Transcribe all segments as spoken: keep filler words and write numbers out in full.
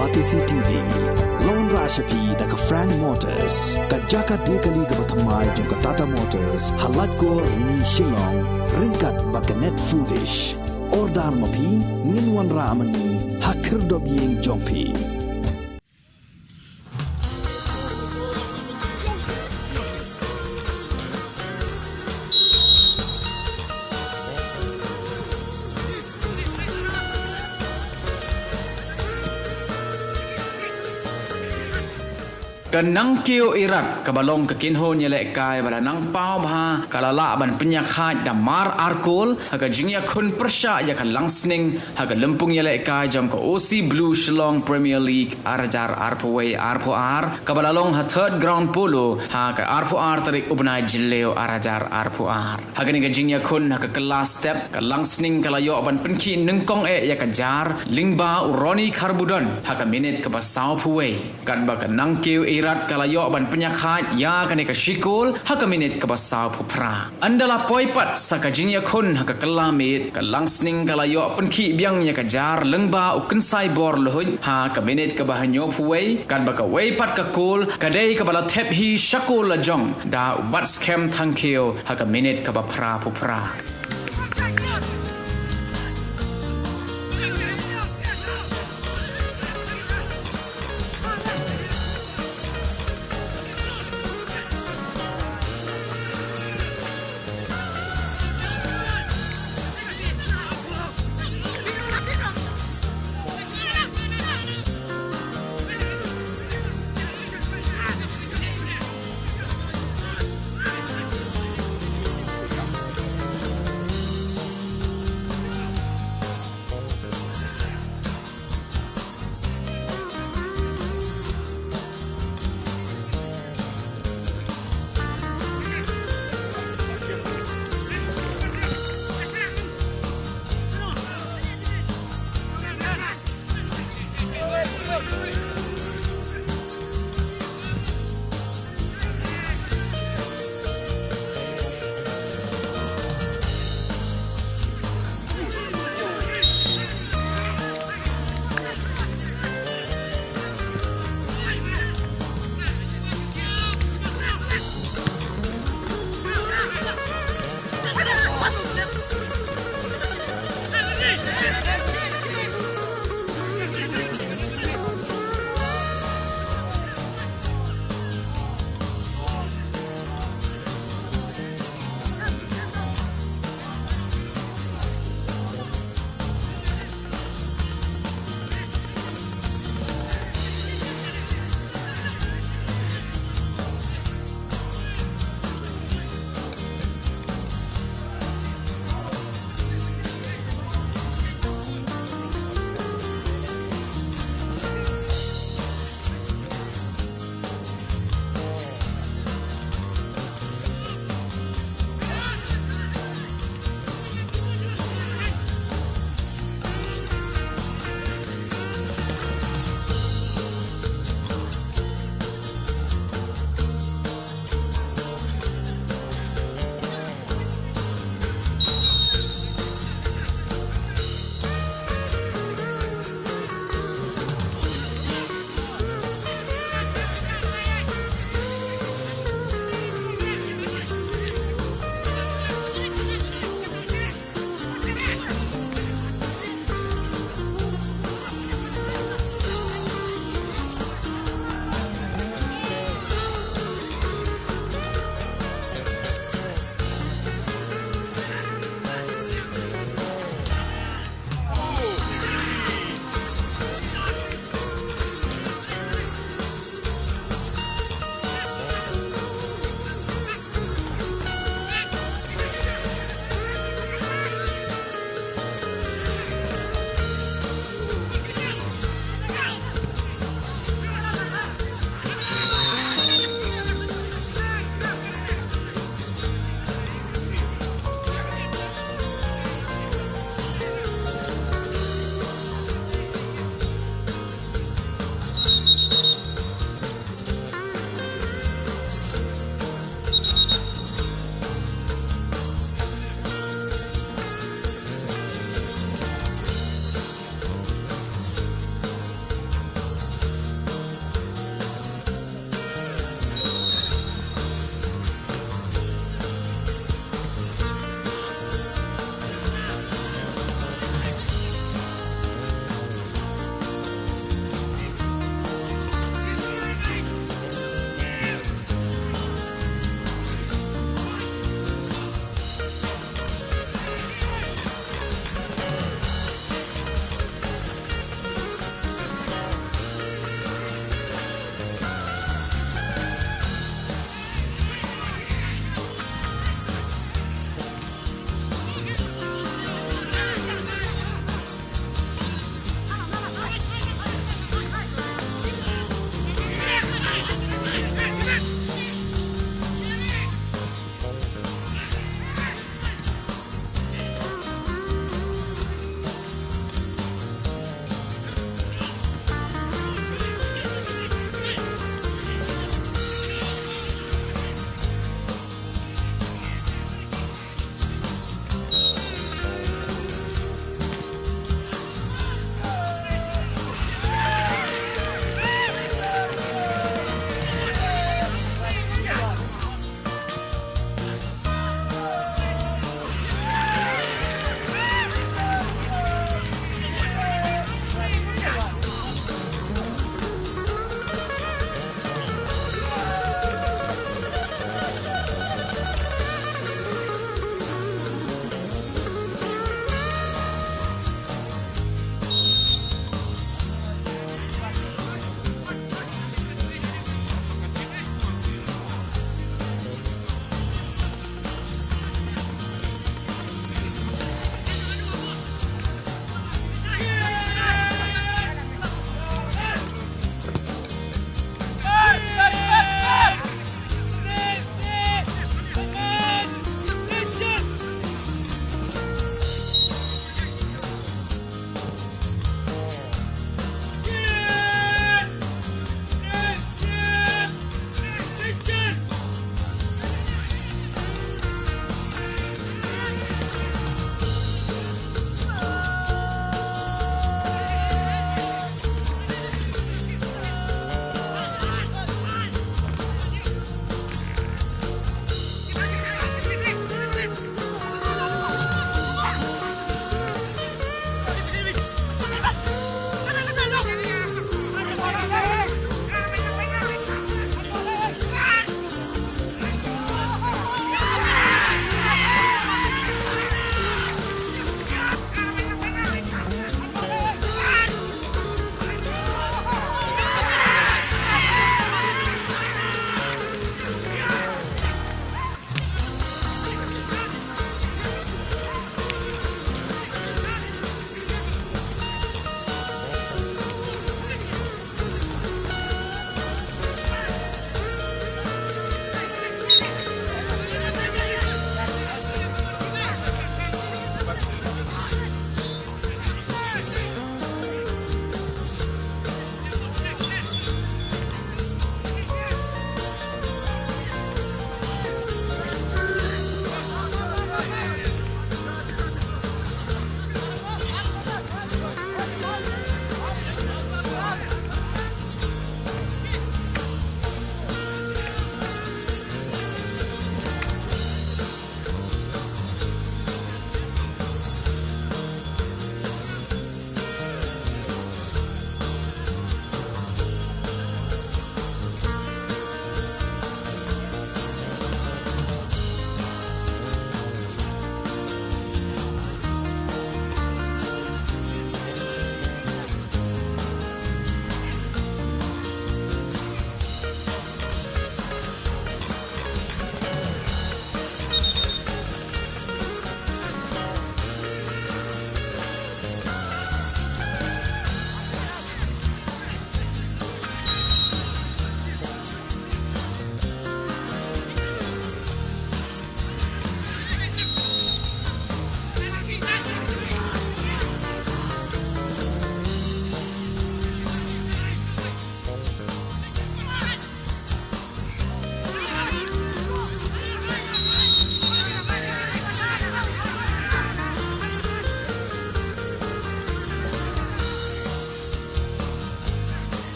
Batesi T V la wanrah sha phi da ka Frank Motors, ka jaka die kali kaba thymmai jong ka Tata Motors, ha Laitkor Rni Shillong, ryngkat bad ka Net Foodish. Order ma phi, ngin wanrah ma ngi ha khyrdop ïing jong phi. Ka Nangkiew Irat, kaba long ka kynhun ïalehkai ba la nang paw bha, ka la lah ban pynïakhaid da mar ar kol ha ka jingïakhun pyrshah ïa ka Langsning ha ka lympung ïalehkai jong ka O C Blue Shillong Premier League ar hajar arphew wei arphew ar, kaba la long ha Third Ground Polo ha ka arphew ar tarik u bnai Jylliew ar hajar arphew ar. Ha kane ka jingïakhun ha ka kylla step, ka Langsning ka la ïoh ban pynkhih nyngkong eh ïa ka jar lyngba u Ronnie Kharbudon ha ka minit kaba sawphew wei. Katba ka Nangkiew Irat ka la ïoh ban pynïakhaid ïa kane ka shikol ha ka minit kaba sawphew phra. Ynda la poi pat sa ka jingïakhun ha ka kylla miet, ka Langsning ka la ïoh pynkhih biang ïa ka jar lyngba u Kynsaibor Luhuid ha ka minit kaba hynñiewphew wei, katba kawei pat ka kol ka dei kaba la thep hi sha kol lajong da u Batskhem Thangkhiew ha ka minit kaba phraphew phra.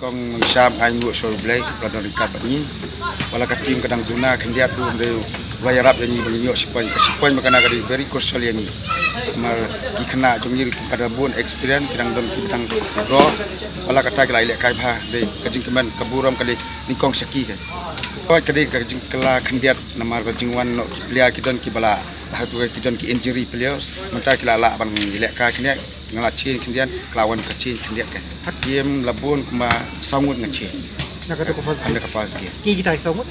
Ong ngi sham ai nguh sha U Blei ba la don ryngkat bad ngi. Wat la ka team ka dang duna khyndiat ruh, ym dei ba ïarap ïa ngi ba ngin ïoh shi point. Ka shi point ba kane ka dei very crucial ïa ngi. Namar ki khynnah jong ngi ruh ki dang bun experience, ki dang don, ki dang draw. Wat la kata ki la ïalehkai bha, dei ka jingkmen ka burom ka dei nyngkong sha ki. Ka dei ka jingkylla khyndiat namar ka jingwan noh ki player, ki don kiba la, hato ki don ki injury players. Mynta ki la lah ban ïalehkai khyndiat. Nga la change khyndiat, ka la wan ka change khyndiat ka. Ha game la bun kumba saw ngut nga change. Na kata ka first game. Na ka first game. Ki kita saw ngut?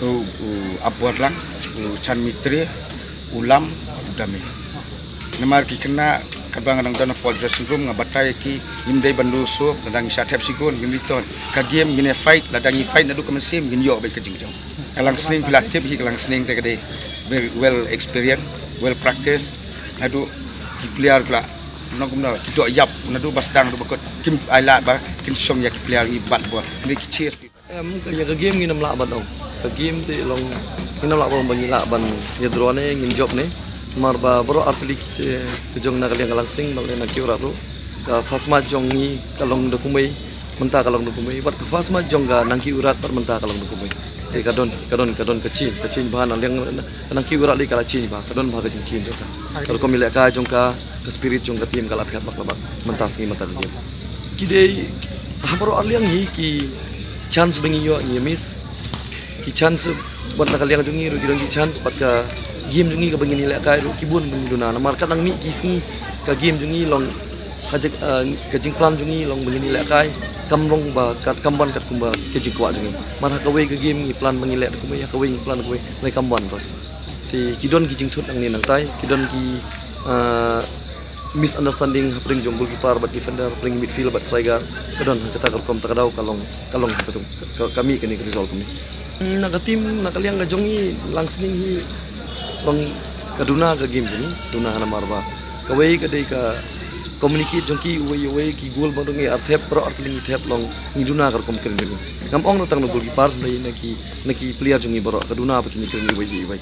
U, u Abwarlang, u Chan Mitri, u Lam, u Dame. Namar ki khynnah katba nga dang don hapoh dressing room nga batai ïa ki, ngim dei ban duh sup, lada ngi shah thep shi gol ngin return. Ka game ngin ïa fight, lada ngi fight naduh ka mynsiem ngin ïoh beit ka jingjop. Ka Langsning phi la tip hi, ka Langsning te ka dei very well experience, well practice. Naduh ki player ki la nang kumno ki doh ïap naduh ba sdang naduh ba kut, kim ai lad ba kin shong ïa ki player ngi bat bol. Ngi ki chase. Em, ka, ïa ka game ngin ym lah ban ong. Ka game te long ngin ym lah ban ong ba ngi lah ban ïa draw ne ngin jop ne. Namar ba baroh artylli ki, eh, ka jong na ka liang ka Langsning bad na Nangki Urad ruh. Ka first match jong ngi ka long da kumwei, mynta ka long da kumwei. Bad ka first match jong ka Nangki Urad bad mynta ka long da kumwei. Te ka don, ka don, ka don ka change, ka change bha na liang na, na Nangki Urad lei ka la change bha, ka don bha ka jingchange jong ka. Ka rukom ïalehkai jong ka, ka spirit jong ka team ka la phet bak la bak mynta sngi mynta ka game. Ki dei ha baroh arliang hi ki chance ba ngi ïoh ngi miss. Ki chance bad na ka liang jong ngi ruh ki don ki chance bad ka game jong ngi kaba ngin ïalehkai ruh ki bun ba ngi duna. Namar ka dang mih ki sngi ka game jong ngi long ha jing, ah, ka jingplan jong ngi long ba ngin ïalehkai kam long ba kat kam ban kat kumba ka jingkwah jong ngi. Namar ha kawei ka game ngi plan ba ngin leh da kumwei, ha kawei ngi plan da kumwei, ngi kam ban ruh. Te ki don ki jingthut nangne nangtai, ki don ki, ah, misunderstanding hapdeng jong goalkeeper bad defender, hapdeng midfield bad striker. Ka don ha kata ka rukom, ta ka daw ka long, ka long ha kata ka, ka mih kane ka result kumne. Na ka team, na ka liang ka jong ngi Langsning hi long ka duna ka game jong ngi, duna namar ba kawei ka dei ka communicate jong ki uwei uwei, ki goal ba dang ngi ar thep, baroh artylli ngi thep, long ngi duna ka rukom kren jong ngi. Ngam ong na tang na goalkeeper, na ki, na ki player jong ngi baroh ka duna ba kine kren uwei uwei.